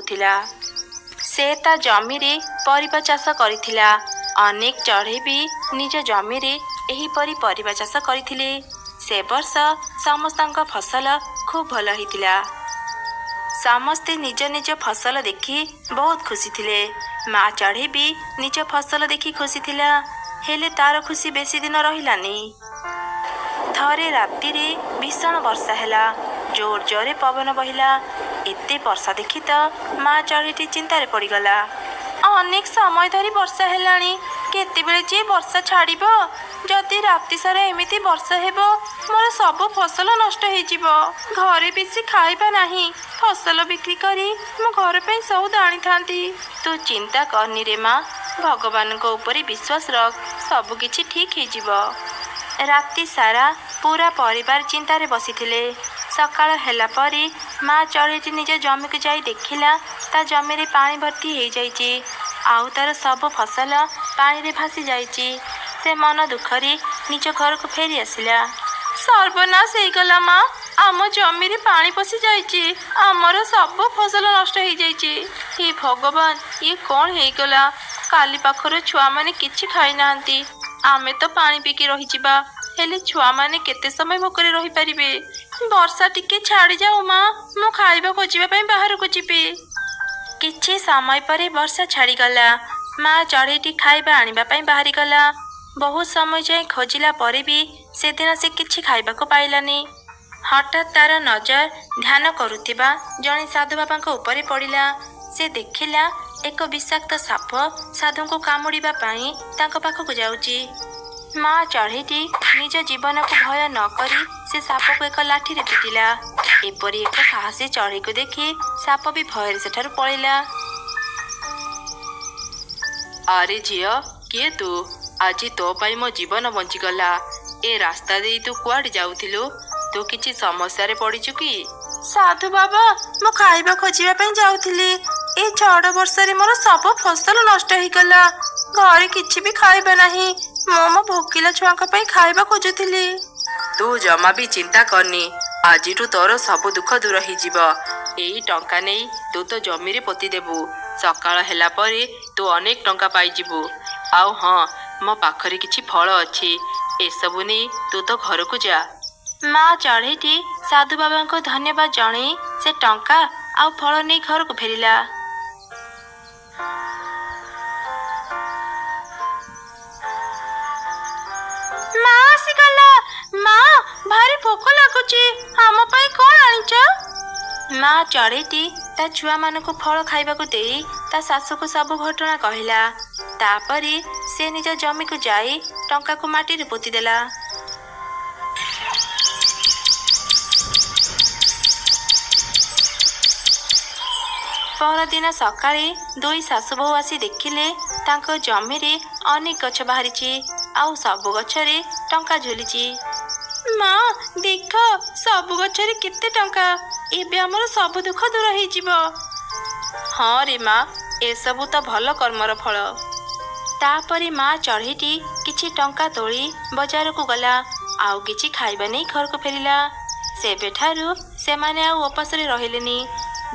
ରହୁଥିଲା। ସେ ତା ଜମିରେ ପରିବା ଚାଷ କରିଥିଲା। ଅନେକ ଚଢ଼େଇ ବି ନିଜ ଜମିରେ ଏହିପରି ପରିବା ଚାଷ କରିଥିଲେ। ସେ ବର୍ଷ ସମସ୍ତଙ୍କ ଫସଲ ଖୁବ୍ ଭଲ ହେଇଥିଲା। ସମସ୍ତେ ନିଜ ନିଜ ଫସଲ ଦେଖି ବହୁତ ଖୁସି ଥିଲେ। ମା ଚଢ଼େଇ ବି ନିଜ ଫସଲ ଦେଖି ଖୁସି ଥିଲା, ହେଲେ ତାର ଖୁସି ବେଶୀ ଦିନ ରହିଲାନି। ଥରେ ରାତିରେ ଭୀଷଣ ବର୍ଷା ହେଲା, ଜୋର ଜୋରେ ପବନ ବହିଲା। ଏତେ ବର୍ଷା ଦେଖି ତ ମା ଚଢ଼େଇଟି ଚିନ୍ତାରେ ପଡ଼ିଗଲା। ଅନେକ ସମୟ ଧରି ବର୍ଷା ହେଲାଣି, କେତେବେଳେ ଯେ ବର୍ଷା ଛାଡ଼ିବ? ଯଦି ରାତି ସାରା ଏମିତି ବର୍ଷା ହେବ, ମୋର ସବୁ ଫସଲ ନଷ୍ଟ ହେଇଯିବ। ଘରେ ବେଶୀ ଖାଇବା ନାହିଁ। ଫସଲ ବିକ୍ରି କରି ମୁଁ ଘର ପାଇଁ ସଉଦା ଆଣିଥାନ୍ତି। ତୁ ଚିନ୍ତା କରନି ରେ ମା, ଭଗବାନଙ୍କ ଉପରେ ବିଶ୍ୱାସ ରଖ, ସବୁ କିଛି ଠିକ୍ ହେଇଯିବ। ରାତି ସାରା ପୁରା ପରିବାର ଚିନ୍ତାରେ ବସିଥିଲେ। ସକାଳ ହେଲା ପରେ ମା ଚଢ଼େଇଟି ନିଜ ଜମିକୁ ଯାଇ ଦେଖିଲା, ତା ଜମିରେ ପାଣି ଭର୍ତ୍ତି ହେଇଯାଇଛି ଆଉ ତାର ସବୁ ଫସଲ ପାଣିରେ ଭାସି ଯାଇଛି। ସେ ମନ ଦୁଃଖରେ ନିଜ ଘରକୁ ଫେରି ଆସିଲା। ସର୍ବନାଶ ହେଇଗଲା ମା, ଆମ ଜମିରେ ପାଣି ପଶି ଯାଇଛି, ଆମର ସବୁ ଫସଲ ନଷ୍ଟ ହେଇଯାଇଛି। ହେ ଭଗବାନ, ଇଏ କ'ଣ ହେଇଗଲା? କାଲି ପାଖର ଛୁଆମାନେ କିଛି ଖାଇନାହାନ୍ତି। ଆମେ ତ ପାଣି ପିଇକି ରହିଯିବା, ହେଲେ ଛୁଆମାନେ କେତେ ସମୟ ଭୋକରେ ରହିପାରିବେ? ବର୍ଷା ଟିକେ ଛାଡ଼ିଯାଉ ମା, ମୁଁ ଖାଇବା ଖୋଜିବା ପାଇଁ ବାହାରକୁ ଯିବି। କିଛି ସମୟ ପରେ ବର୍ଷା ଛାଡ଼ିଗଲା। ମା ଚଢ଼େଇଟି ଖାଇବା ଆଣିବା ପାଇଁ ବାହାରିଗଲା। ବହୁତ ସମୟ ଯାଏଁ ଖୋଜିଲା ପରେ ବି ସେଦିନ ସେ କିଛି ଖାଇବାକୁ ପାଇଲାନି। ହଠାତ୍ ତାର ନଜର ଧ୍ୟାନ କରୁଥିବା ଜଣେ ସାଧୁ ବାବାଙ୍କ ଉପରେ ପଡ଼ିଲା। ସେ ଦେଖିଲା ଏକ ବିଷାକ୍ତ ସାପ ସାଧୁଙ୍କୁ କାମୁଡ଼ିବା ପାଇଁ ତାଙ୍କ ପାଖକୁ ଯାଉଛି। ମା ଚଢ଼େଇଟି ନିଜ ଜୀବନକୁ ଭୟ ନ କରି ସେ ସାପକୁ ଏକ ଲାଠିରେ ପିଟିଲା। ଏପରି ଏକ ସାହସୀ ଚଢ଼େଇକୁ ଦେଖି ସାପ ବି ଭୟରେ ସେଠାରୁ ପଳେଇଲା। ଆରେ ଝିଅ, କିଏ ତୁ? ଆଜି ତୋ ପାଇଁ ମୋ ଜୀବନ ବଞ୍ଚିଗଲା। ଏ ରାସ୍ତା ଦେଇ ତୁ କୁଆଡ଼େ ଯାଉଥିଲୁ? ତୁ କିଛି ସମସ୍ୟାରେ ପଡ଼ିଛୁ କି? ସାଧୁ ବାବା, ମୁଁ ଖାଇବା ଖୋଜିବା ପାଇଁ ଯାଉଥିଲି। ଏ ଝଡ଼ ବର୍ଷାରେ ମୋର ସବୁ ଫସଲ ନଷ୍ଟ ହେଇଗଲା। ଘରେ କିଛି ବି ଖାଇବା ନାହିଁ। ମୁଁ ମୋ ଭୋକିଲା ଛୁଆଙ୍କ ପାଇଁ ଖାଇବା ଖୋଜୁଥିଲି। ତୁ ଜମା ବି ଚିନ୍ତା କରନି, ଆଜିଠୁ ତୋର ସବୁ ଦୁଃଖ ଦୂର ହେଇଯିବ। ଏଇ ଟଙ୍କା ନେଇ ତୁ ତୋ ଜମିରେ ପୋତିଦେବୁ। ସକାଳ ହେଲା ପରେ ତୁ ଅନେକ ଟଙ୍କା ପାଇଯିବୁ। ଆଉ ହଁ, ମୋ ପାଖରେ କିଛି ଫଳ ଅଛି, ଏସବୁ ନେଇ ତୁ ତୋ ଘରକୁ ଯା। ମା ଚଢ଼େଇଟି ସାଧୁ ବାବାଙ୍କୁ ଧନ୍ୟବାଦ ଜଣେଇ ସେ ଟଙ୍କା ଆଉ ଫଳ ନେଇ ଘରକୁ ଫେରିଲା। ମା ଆସିଗଲା। ମା, ଭାରି ଭୋକ ଲାଗୁଛି, ଆମ ପାଇଁ କ'ଣ ଆଣିଛ? ମା ଚଢ଼େଇଟି ତା ଛୁଆମାନଙ୍କୁ ଫଳ ଖାଇବାକୁ ଦେଇ ତା ଶାଶୁକୁ ସବୁ ଘଟଣା କହିଲା। ତାପରେ ସେ ନିଜ ଜମିକୁ ଯାଇ ଟଙ୍କାକୁ ମାଟିରେ ପୋତିଦେଲା। ପରଦିନ ସକାଳେ ଦୁଇ ଶାଶୁ ବୋହୂ ଆସି ଦେଖିଲେ ତାଙ୍କ ଜମିରେ ଅନେକ ଗଛ ବାହାରିଛି ଆଉ ସବୁ ଗଛରେ ଟଙ୍କା ଝୁଲିଛି। ମା, ଦେଖ, ସବୁ ଗଛରେ କେତେ ଟଙ୍କା! ଏବେ ଆମର ସବୁ ଦୁଃଖ ଦୂର ହେଇଯିବ। ହଁ ରେ ମା, ଏସବୁ ତ ଭଲ କର୍ମର ଫଳ। ତାପରେ ମା ଚଢ଼େଇଟି କିଛି ଟଙ୍କା ତୋଳି ବଜାରକୁ ଗଲା ଆଉ କିଛି ଖାଇବା ନେଇ ଘରକୁ ଫେରିଲା। ସେବେଠାରୁ ସେମାନେ ଆଉ ଉପାସରେ ରହିଲେନି।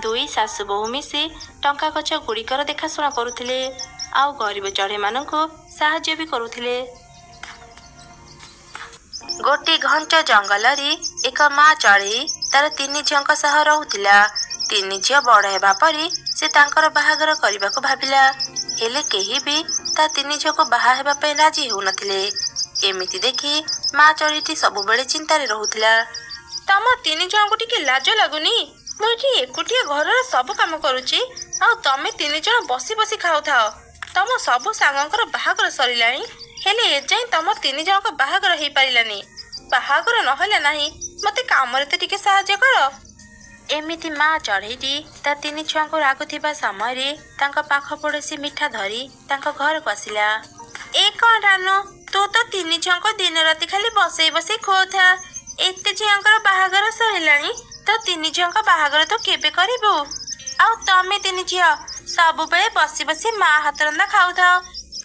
ଦୁଇ ଶାଶୁ ବୋହୂ ମିଶି ଟଙ୍କା ଗଛ ଗୁଡ଼ିକର ଦେଖାଶୁଣା କରୁଥିଲେ ଆଉ ଗରିବ ଚଢ଼େଇମାନଙ୍କୁ ସାହାଯ୍ୟ ବି କରୁଥିଲେ। ଗୋଟିଏ ଘଞ୍ଚ ଜଙ୍ଗଲରେ ଏକ ମା ଚଢ଼େଇ ତାର ତିନି ଝିଅଙ୍କ ସହ ରହୁଥିଲା। ତିନି ଝିଅ ବଡ଼ ହେବା ପରେ ସେ ତାଙ୍କର ବାହାଘର କରିବାକୁ ଭାବିଲା, ହେଲେ କେହି ବି ତା ତିନି ଝିଅକୁ ବାହା ହେବା ପାଇଁ ରାଜି ହେଉନଥିଲେ। ଏମିତି ଦେଖି ମା ଚଢ଼େଇଟି ସବୁବେଳେ ଚିନ୍ତାରେ ରହୁଥିଲା। ତମ ତିନି ଜଣଙ୍କୁ ଟିକେ ଲାଜ ଲାଗୁନି? ମୁଁ ଏଠି ଏକୁଟିଆ ଘରର ସବୁ କାମ କରୁଛି ଆଉ ତମେ ତିନି ଜଣ ବସି ବସି ଖାଉଥାଅ। ତମ ସବୁ ସାଙ୍ଗଙ୍କର ବାହାଘର ସରିଲାଣି, ହେଲେ ଏଯାଏଁ ତମ ତିନି ଜଣଙ୍କ ବାହାଘର ହେଇପାରିଲାନି। ବାହାଘର ନହେଲେ ନାହିଁ, ମତେ କାମରେ ତ ଟିକେ ସାହାଯ୍ୟ କର। ଏମିତି ମା ଚଢ଼େଇଟି ତା ତିନି ଛୁଆଙ୍କୁ ରାଗୁଥିବା ସମୟରେ ତାଙ୍କ ପାଖ ପଡ଼ୋଶୀ ମିଠା ଧରି ତାଙ୍କ ଘରକୁ ଆସିଲା। ଏ କ'ଣ ରାନୁ, ତୁ ତ ତିନି ଝିଅଙ୍କ ଦିନ ରାତି ଖାଲି ବସେଇ ବସେଇ ଖୁଆଉଥା। ଏତେ ଝିଅଙ୍କର ବାହାଘର ସରିଲାଣି, ତ ତିନି ଝିଅଙ୍କ ବାହାଘର ତୁ କେବେ କରିବୁ? ଆଉ ତମେ ତିନି ଝିଅ ସବୁବେଳେ ବସି ବସି ମା ହାତ ରନ୍ଧା ଖାଉଥାଅ।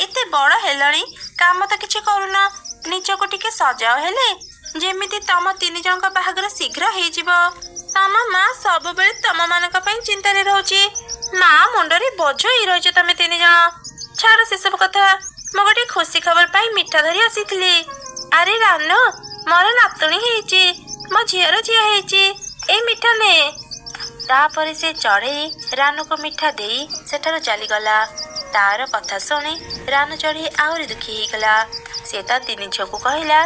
ଏତେ ବଡ଼ ହେଲଣି, କାମ ତ କିଛି କରୁନ। ନିଜକୁ ଟିକେ ସଜାଅ ହେଲେ, ଯେମିତି ତମ ତିନି ଜଣଙ୍କ ବାହାଘର ଶୀଘ୍ର ହେଇଯିବ। ତମ ମା ସବୁବେଳେ ତମ ମାନଙ୍କ ପାଇଁ ଚିନ୍ତାରେ ରହୁଛି। ମା ମୁଣ୍ଡରେ ବୋଝ ହେଇ ରହିଛ ତମେ ତିନି ଜଣ। ଛାଡ଼ ସେସବୁ କଥା, ମୁଁ ଗୋଟେ ଖୁସି ଖବର ପାଇଁ ମିଠା ଧରି ଆସିଥିଲି। ଆରେ ରାନୁ, ମୋର ନାତୁଣୀ ହେଇଛି, ମୋ ଝିଅର ଝିଅ ହେଇଛି, ଏଇ ମିଠା ନେ। ତାପରେ ସେ ଚଢ଼େଇ ରାନୁକୁ ମିଠା ଦେଇ ସେଠାରୁ ଚାଲିଗଲା। ତାର କଥା ଶୁଣି ରାନୁ ଚଢ଼େଇ ଆହୁରି ଦୁଃଖୀ ହେଇଗଲା। ସେ ତା ତିନି ଝିଅକୁ କହିଲା,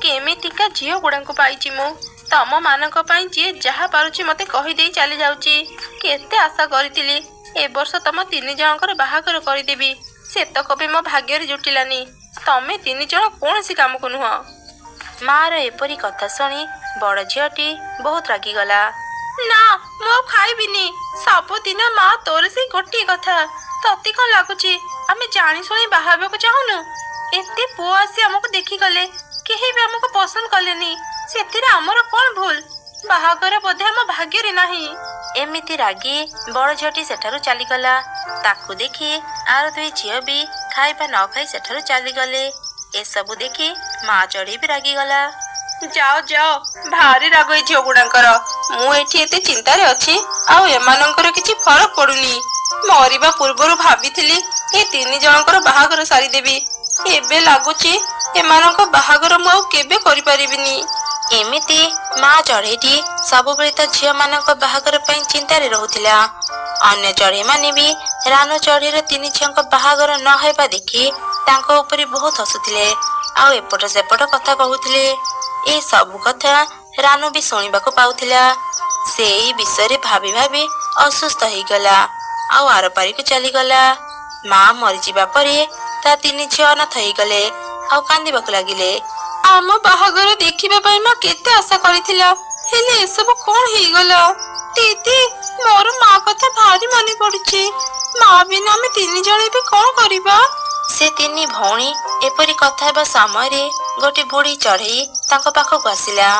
କେମିତିକା ଝିଅ ଗୁଡ଼ାଙ୍କୁ ପାଇଛି ମୁଁ। ତମ ମାନଙ୍କ ପାଇଁ ଯିଏ ଯାହା ପାରୁଛି ମତେ କହିଦେଇ ଚାଲି ଯାଉଛି। କେତେ ଆଶା କରିଥିଲି ଏ ବର୍ଷ ତମ ତିନି ଜଣଙ୍କର ବାହାଘର କରିଦେବି, ସେତକ ବି ମୋ ଭାଗ୍ୟରେ ଜୁଟିଲାନି। ତମେ ତିନି ଜଣ କୌଣସି କାମକୁ ନୁହଁ। ମାର ଏପରି କଥା ଶୁଣି ବଡ଼ ଝିଅଟି ବହୁତ ରାଗିଗଲା। ନା, ମୁଁ ଆଉ ଖାଇବିନି। ସବୁଦିନ ମା ତୋର ସେଇ ଗୋଟିଏ କଥା। ତତେ କଣ ଲାଗୁଛି ଆମେ ଜାଣି ଶୁଣି ବାହା ହେବାକୁ ଚାହୁଁନୁ? ଏତେ ପୁଅ ଆସି ଆମକୁ ଦେଖିଗଲେ, କେହି ବି ଆମକୁ ପସନ୍ଦ କଲେନି, ସେଥିରେ ଆମର କଣ ଭୁଲ? ବାହାଘର ବୋଧେ ଆମ ଭାଗ୍ୟରେ ନାହିଁ। ଏମିତି ରାଗି ବଡ଼ ଝିଅଟି ସେଠାରୁ ଚାଲିଗଲା। ତାକୁ ଦେଖି ଆର ଦୁଇ ଝିଅ ବି ଖାଇବା ନ ଖାଇ ସେଠାରୁ ଚାଲିଗଲେ। ଏସବୁ ଦେଖି ମା ଚଢ଼େଇ ବି ରାଗିଗଲା। ଯାଅ ଯାଅ, ଭାରି ରାଗ ଏ ଝିଅ ଗୁଡାଙ୍କର। ମୁଁ ଏଠି ଏତେ ଚିନ୍ତାରେ ଅଛି, ଆଉ ଏମାନଙ୍କର କିଛି ଫରକ ପଡୁନି। ମରିବା ପୂର୍ବରୁ ଭାବିଥିଲି ଏ ତିନି ଜଣଙ୍କର ବାହାଘର ସାରିଦେବି। ଏବେ ଲାଗୁଛି ଏମାନଙ୍କ ବାହାଘର ମୁଁ ଆଉ କେବେ କରିପାରିବିନି। ଏମିତି ମା ଚଢ଼େଇଟି ସବୁବେଳେ ତା ଝିଅମାନଙ୍କ ବାହାଘର ପାଇଁ ଚିନ୍ତାରେ ରହୁଥିଲା। ଅନ୍ୟ ଚଢ଼େଇମାନେ ବି ରାନୁ ଚଢ଼େଇର ତିନି ଝିଅଙ୍କ ବାହାଘର ନ ହେବା ଦେଖି ତାଙ୍କ ଉପରେ ବହୁତ ହସୁଥିଲେ ଆଉ ଏପଟ ସେପଟ କଥା କହୁଥିଲେ। ଏ ସବୁ କଥା ରାନୁ ବି ଶୁଣିବାକୁ ପାଉଥିଲା। ସେ ଏହି ବିଷୟରେ ଭାବି ଭାବି ଅସୁସ୍ଥ ହେଇଗଲା ଆଉ ଆରପାରିକୁ ଚାଲିଗଲା। ମା ମରିଯିବା ପରେ ତା ତିନି ଝିଅ ଅନାଥ ହେଇଗଲେ ଆଉ କାନ୍ଦିବାକୁ ଲାଗିଲେ। ଆମ ବାହାଘର ଦେଖିବା ପାଇଁ ମା କେତେ ଆଶା କରିଥିଲା, ହେଲେ ଏସବୁ କଣ ହେଇଗଲା? ଦିଦି, ମୋର ମା କଥା ଭାରି ମନେ ପଡୁଛି। ମା ବିନା ଆମେ ତିନି ଜଣ ଏବେ କଣ କରିବା? ସେ ତିନି ଭଉଣୀ ଏପରି କଥା ହେବା ସମୟରେ ଗୋଟେ ବୁଢୀ ଚଢ଼େଇ ତାଙ୍କ ପାଖକୁ ଆସିଲା।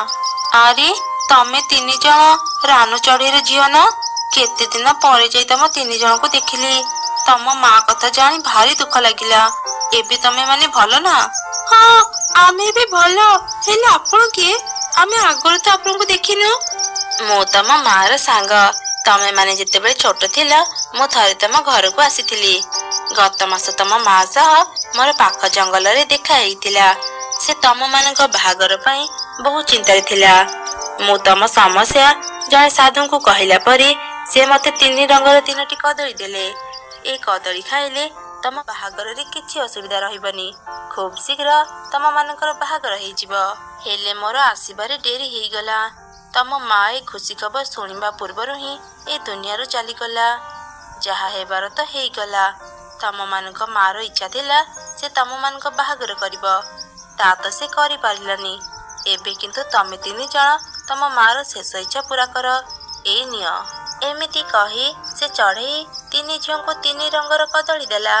ଆରେ, ତମେ ତିନି ଜଣ ରାନୁ ଚଢ଼େଇର ଝିଅ ନା? କେତେ ଦିନ ପରେ ଯାଇ ତମ ତିନି ଜଣଙ୍କୁ ଦେଖିଲି। ତମ ମା କଥା ଜାଣି ଭାରି ଦୁଃଖ ଲାଗିଲା। ଏବେ ତମେ ମାନେ ଭଲ ନା? ହଁ, ଆମେ ଏବେ ଭଲ। ହେଲେ ଆପଣ କିଏ? ଆମେ ଆଗରୁ ତ ଆପଣଙ୍କୁ ଦେଖିନୁ। ମୁଁ ତମ ମାର ସାଙ୍ଗ। ତମେ ମାନେ ଯେତେବେଳେ ଛୋଟ ଥିଲ, ମୁଁ ଥରେ ତମ ଘରକୁ ଆସିଥିଲି। ଗତ ମାସ ତମ ମା ସହ ମୋର ପାଖ ଜଙ୍ଗଲରେ ଦେଖା ହେଇଥିଲା। ସେ ତମ ମାନଙ୍କ ବାହାଘର ପାଇଁ ବହୁତ ଚିନ୍ତାରେ ଥିଲା। ମୁଁ ତମ ସମସ୍ୟା ଜଣେ ସାଧୁଙ୍କୁ କହିଲା ପରେ ସେ ମତେ ତିନି ରଙ୍ଗର ତିନୋଟି କଦଳୀ ଦେଲେ। ଏ କଦଳୀ ଖାଇଲେ ତମ ବାହାଘରରେ କିଛି ଅସୁବିଧା ରହିବନି, ଖୁବ୍ ଶୀଘ୍ର ତମ ମାନଙ୍କର ବାହାଘର ହେଇଯିବ। ହେଲେ ମୋର ଆସିବାରେ ଡେରି ହେଇଗଲା। ତମ ମା ଏ ଖୁସି ଖବର ଶୁଣିବା ପୂର୍ବରୁ ହିଁ ଏ ଦୁନିଆରୁ ଚାଲିଗଲା। ଯାହା ହେବାର ତ ହେଇଗଲା। ତମ ମାନଙ୍କ ମାର ଇଚ୍ଛା ଥିଲା ସେ ତମ ମାନଙ୍କ ବାହାଘର କରିବ, ତା ତ ସେ କରିପାରିଲାନି। ଏବେ କିନ୍ତୁ ତମେ ତିନି ଜଣ ତମ ମାର ଶେଷ ଇଚ୍ଛା ପୂରା କର, ଏଇ ନିଅ। ଏମିତି କହି ସେ ଚଢ଼େଇ ତିନି ଝିଅଙ୍କୁ ତିନି ରଙ୍ଗର କଦଳୀ ଦେଲା।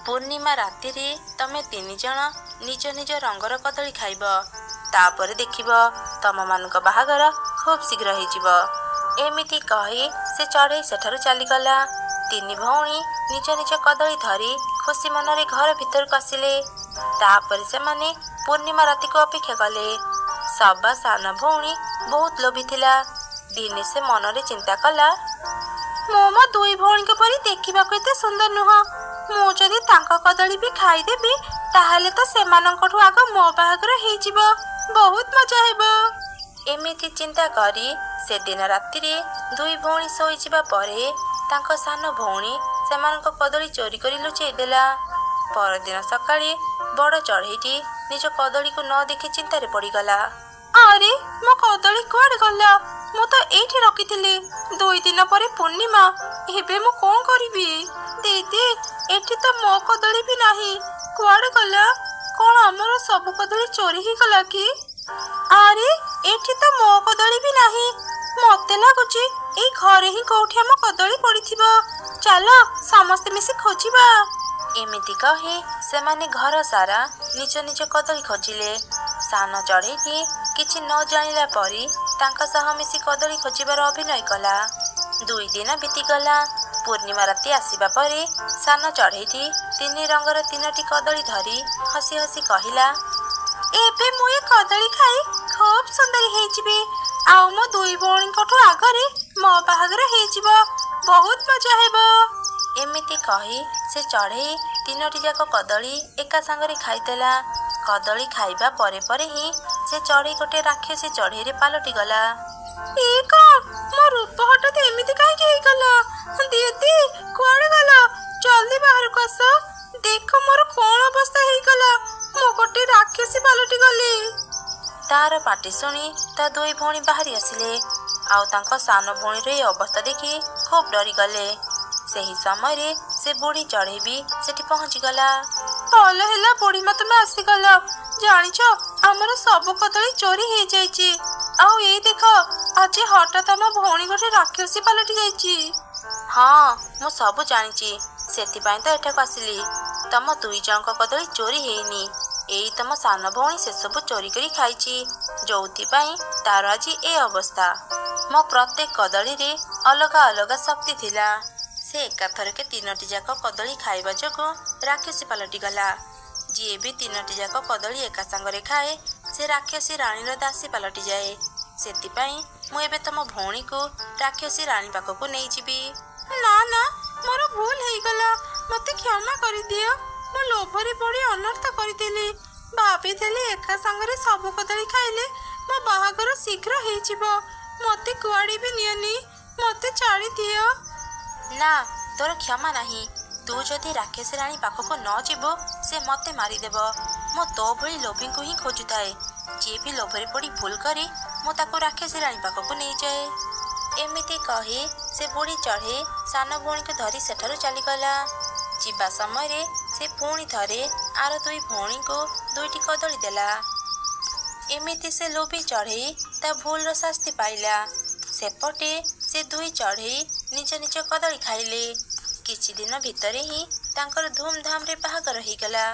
ପୂର୍ଣ୍ଣିମା ରାତିରେ ତମେ ତିନି ଜଣ ନିଜ ନିଜ ରଙ୍ଗର କଦଳୀ ଖାଇବ, ତାପରେ ଦେଖିବ ତମ ମାନଙ୍କ ବାହାଘର ଖୁବ୍ ଶୀଘ୍ର ହେଇଯିବ। ଏମିତି କହି ସେ ଚଢ଼େଇ ସେଠାରୁ ଚାଲିଗଲା। ତିନି ଭଉଣୀ ନିଜ ନିଜ କଦଳୀ ଧରି ଖୁସି ମନରେ ଘର ଭିତରକୁ ଆସିଲେ। ତାପରେ ସେମାନେ ପୂର୍ଣ୍ଣିମା ରାତିକୁ ଅପେକ୍ଷା କଲେ। ସବା ସାନ ଭଉଣୀ ବହୁତ ଲୋଭୀ ଥିଲା। ଦିନେ ସେ ମନରେ ଚିନ୍ତା କଲା, ମୁଁ ମୋ ଦୁଇ ଭଉଣୀଙ୍କ ପରି ଦେଖିବାକୁ ଏତେ ସୁନ୍ଦର ନୁହଁ। ମୁଁ ଯଦି ତାଙ୍କ କଦଳୀ ବି ଖାଇଦେବି, ତାହେଲେ ତ ସେମାନଙ୍କଠୁ ଆଗ ମୋ ବାହାଘର ହେଇଯିବ, ବହୁତ ମଜା ହେବ। ଏମିତି ଚିନ୍ତା କରି ସେଦିନ ରାତିରେ ଦୁଇ ଭଉଣୀ ଶୋଇଯିବା ପରେ ତାଙ୍କ ସାନ ଭଉଣୀ ସେମାନଙ୍କ କଦଳୀ ଚୋରି କରି ଲୁଚେଇ ଦେଲା। ପରଦିନ ସକାଳେ ବଡ଼ ଚଢ଼େଇଟି ନିଜ କଦଳୀକୁ ନ ଦେଖି ଚିନ୍ତାରେ ପଡ଼ିଗଲା। ଆରେ, ମୋ କଦଳୀ କୁଆଡେ ଗଲା? ମୁଁ ତ ଏଇଠି ରଖିଥିଲି। 2 ଦିନ ପରେ ପୂର୍ଣ୍ଣିମା, ଏବେ ମୁଁ କଣ କରିବି? ଦିଦି, ଏଠି ତ ମୋ କଦଳୀ ବି ନାହିଁ, କୁଆଡେ ଗଲା? କଣ ଆମର ସବୁ କଦଳୀ ଚୋରି ହେଇଗଲା କି? ଆରେ, ଏଠି ତ ମୋ କଦଳୀ ବି ନାହିଁ। ମତେ ଲାଗୁଛି ଏଇ ଘରେ ହିଁ କୋଉଠି ଆମ କଦଳୀ ପଡିଥିବ। ଚାଲ ସମସ୍ତେ ମିଶି ଖୋଜିବା। ଏମିତି କହି ସେମାନେ ଘର ସାରା ନିଜ ନିଜ କଦଳୀ ଖୋଜିଲେ। ସାନ ଚଢ଼େଇଟି କିଛି ନ ଜାଣିଲା ପରି ତାଙ୍କ ସହ ମିଶି କଦଳୀ ଖୋଜିବାର ଅଭିନୟ କଲା। 2 ଦିନ ବିତିଗଲା। ପୂର୍ଣ୍ଣିମା ରାତି ଆସିବା ପରେ ସାନ ଚଢ଼େଇଟି ତିନି ରଙ୍ଗର ତିନୋଟି କଦଳୀ ଧରି ହସି ହସି କହିଲା, ଏବେ ମୁଁ ଏ କଦଳୀ ଖାଇ ଖୁବ୍ ସୁନ୍ଦରୀ ହେଇଯିବି, ଆଉ ମୋ ଦୁଇ ଭଉଣୀଙ୍କଠୁ ଆଗରେ ମୋ ବାହାଘର ହେଇଯିବ। ବହୁତ ମଜା ହେବ। ଏମିତି କହି ସେ ଚଢ଼େଇ ତିନୋଟି ଯାକ କଦଳୀ ଏକା ସାଙ୍ଗରେ ଖାଇଦେଲା। କଦଳୀ ଖାଇବା ପରେ ପରେ ହିଁ ସେ ଚଢ଼େଇ ଗୋଟେ ରାକ୍ଷସୀ ଚଢ଼େଇରେ ପାଲଟିଗଲା। ଏ କଣ, ମୋ ରୂପ ହଠାତ୍ ଏମିତି କାହିଁକି ହେଇଗଲା? ଦିଦି, କୁଆଡ଼େ ଗଲ? ଜଲ୍ଦି ବାହାରକୁ ଆସ, ଦେଖ ମୋର କଣ ଅବସ୍ଥା ହେଇଗଲା। ମୁଁ ଗୋଟେ ରାକ୍ଷସୀ ପାଲଟି ଗଲି। ତାର ପାଟି ଶୁଣି ତା ଦୁଇ ଭଉଣୀ ବାହାରି ଆସିଲେ, ଆଉ ତାଙ୍କ ସାନ ଭଉଣୀର ଏ ଅବସ୍ଥା ଦେଖି ଖୁବ୍ ଡରିଗଲେ। ସେହି ସମୟରେ ସେ ବୁଢ଼ୀ ଚଢ଼େଇ ବି ସେଠି ପହଞ୍ଚିଗଲା। ଭଲ ହେଲା ବୁଢ଼ୀମା, ତୁମେ ଆସିଗଲ। ଜାଣିଛ, ଆମର ସବୁ କଦଳୀ ଚୋରି ହେଇଯାଇଛି, ଆଉ ଏଇ ଦେଖ, ଆଜି ହଠାତ୍ ଆମ ଭଉଣୀ ଗୋଟେ ରାକ୍ଷସୀ ପାଲଟି ଯାଇଛି। ହଁ, ମୁଁ ସବୁ ଜାଣିଛି, ସେଥିପାଇଁ ତ ଏଠାକୁ ଆସିଲି। ତମ ଦୁଇ ଜଣଙ୍କ କଦଳୀ ଚୋରି ହେଇନି, ଏଇ ତମ ସାନ ଭଉଣୀ ସେସବୁ ଚୋରି କରି ଖାଇଛି, ଯୋଉଥିପାଇଁ ତାର ଆଜି ଏ ଅବସ୍ଥା। ମୋ ପ୍ରତ୍ୟେକ କଦଳୀରେ ଅଲଗା ଅଲଗା ଶକ୍ତି ଥିଲା। ସେ ଏକାଥରକେ ତିନୋଟି ଯାକ କଦଳୀ ଖାଇବା ଯୋଗୁଁ ରାକ୍ଷସୀ ପାଲଟିଗଲା। ଯିଏ ବି ତିନୋଟି ଯାକ କଦଳୀ ଏକା ସାଙ୍ଗରେ ଖାଏ, ସେ ରାକ୍ଷସୀ ରାଣୀର ଦାସୀ ପାଲଟିଯାଏ। ସେଥିପାଇଁ ମୁଁ ଏବେ ତମ ଭଉଣୀକୁ ରାକ୍ଷସୀ ରାଣୀ ପାଖକୁ ନେଇଯିବି। ନା ନା, ମୋର ଭୁଲ ହେଇଗଲା, ମୋତେ କ୍ଷମା କରିଦିଅ। ମୁଁ ଲୋଭରେ ପଡ଼ି ଅନର୍ଥ କରିଦେଲି। ଭାବିଥିଲି ଏକା ସାଙ୍ଗରେ ସବୁ କଦଳୀ ଖାଇଲେ ମୋ ବାହାଘର ଶୀଘ୍ର ହେଇଯିବ। ମୋତେ କୁଆଡ଼େ ବି ନିଅନି, ମୋତେ ଛାଡ଼ିଦିଅ। ନା, ତୋର କ୍ଷମା ନାହିଁ। ତୁ ଯଦି ରାକ୍ଷସୀ ରାଣୀ ପାଖକୁ ନ ଯିବୁ, ସେ ମୋତେ ମାରିଦେବ। ମୁଁ ତୋ ଭଳି ଲୋଭୀଙ୍କୁ ହିଁ ଖୋଜୁଥାଏ। ଯିଏ ବି ଲୋଭରେ ପଡ଼ି ଭୁଲ କରେ, ମୁଁ ତାକୁ ରାକ୍ଷସୀ ରାଣୀ ପାଖକୁ ନେଇଯାଏ। ଏମିତି କହି ସେ ବୁଢ଼ୀ ଚଢ଼େଇ ସାନ ଭଉଣୀକୁ ଧରି ସେଠାରୁ ଚାଲିଗଲା। ଯିବା ସମୟରେ ସେ ପୁଣି ଥରେ ଆର ଦୁଇ ଭଉଣୀଙ୍କୁ ଦୁଇଟି କଦଳୀ ଦେଲା। ଏମିତି ସେ ଲୋଭୀ ଚଢ଼େଇ ତା ଭୁଲର ଶାସ୍ତି ପାଇଲା। ସେପଟେ ସେ ଦୁଇ ଚଢ଼େଇ ନିଜ ନିଜ କଦଳୀ ଖାଇଲେ। କିଛି ଦିନ ଭିତରେ ହିଁ ତାଙ୍କର ଧୁମଧାମରେ ବାହାଘର ହେଇଗଲା।